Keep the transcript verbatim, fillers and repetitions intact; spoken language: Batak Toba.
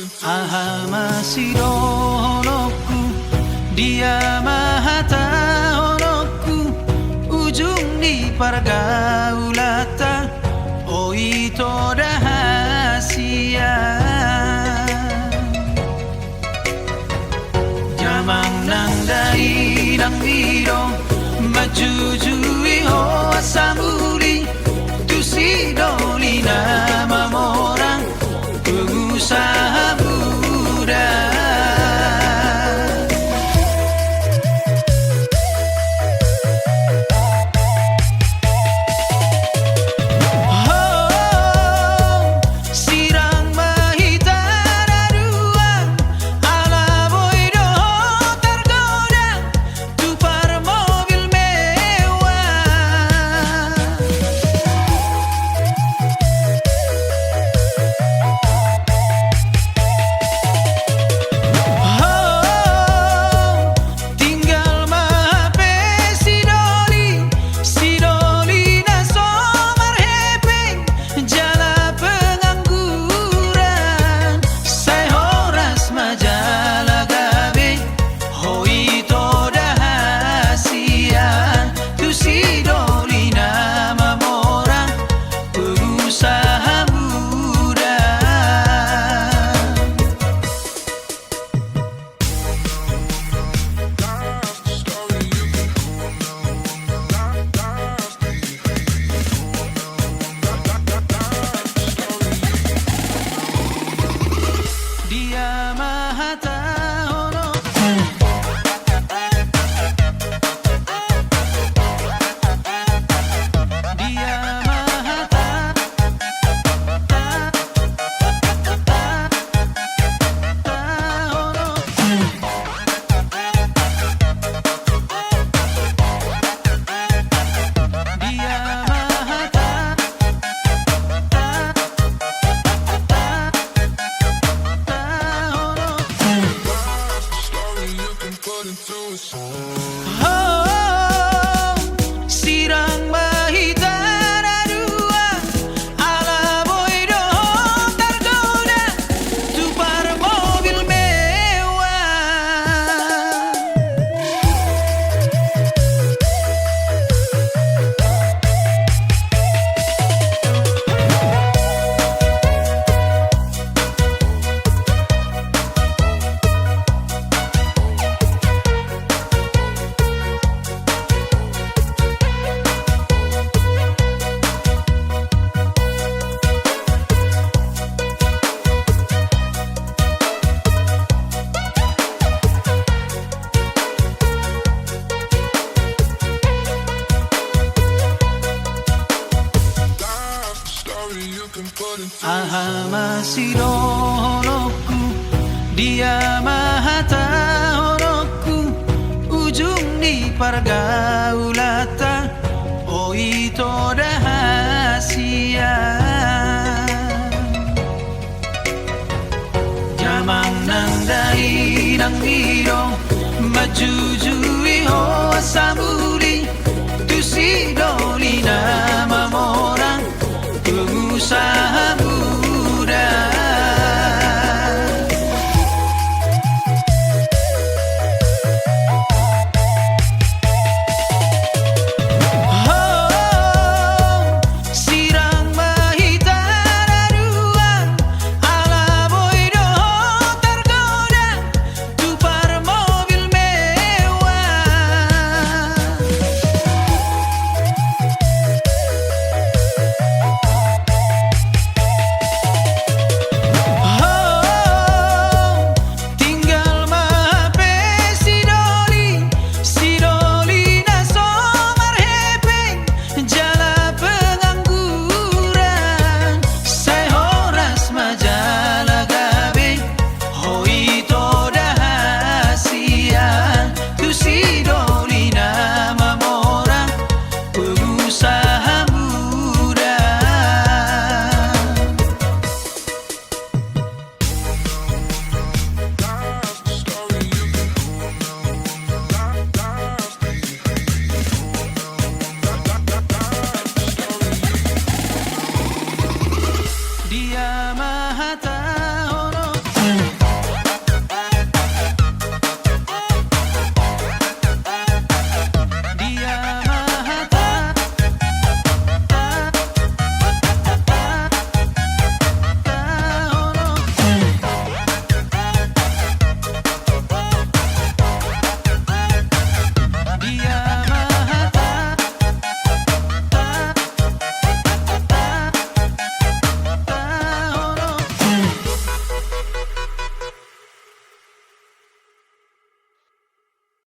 Aha ma sidohononku, dia ma hatahononku, ujung ni pargaulanta, o ito da hasian. Damang nang dainang i do manjujui ho asa muli tu si doli na mamora, pengusaha muda. Ho, sirang ma hita na dua, ala boi do ho targoda tu parmobil mewah. Ho, tinggal ma hape si doli, si doli na so marhepeng, jala pengangguran, sai horas ma jala gabe, ho ito da hasian tu si doli na mamora, pengusaha muda. Dia ma hata hono. Dia ma hata. Ho, sirang ma hita na dua, ala boi do ho targoda tu parmobil mewah. Aha ma sidohononku, dia ma hatahononku, ujung ni pargaulanta, o ito da hasian. Damang nang dainang i do manjujui ho asa muli tu si doli na mamora, pengusaha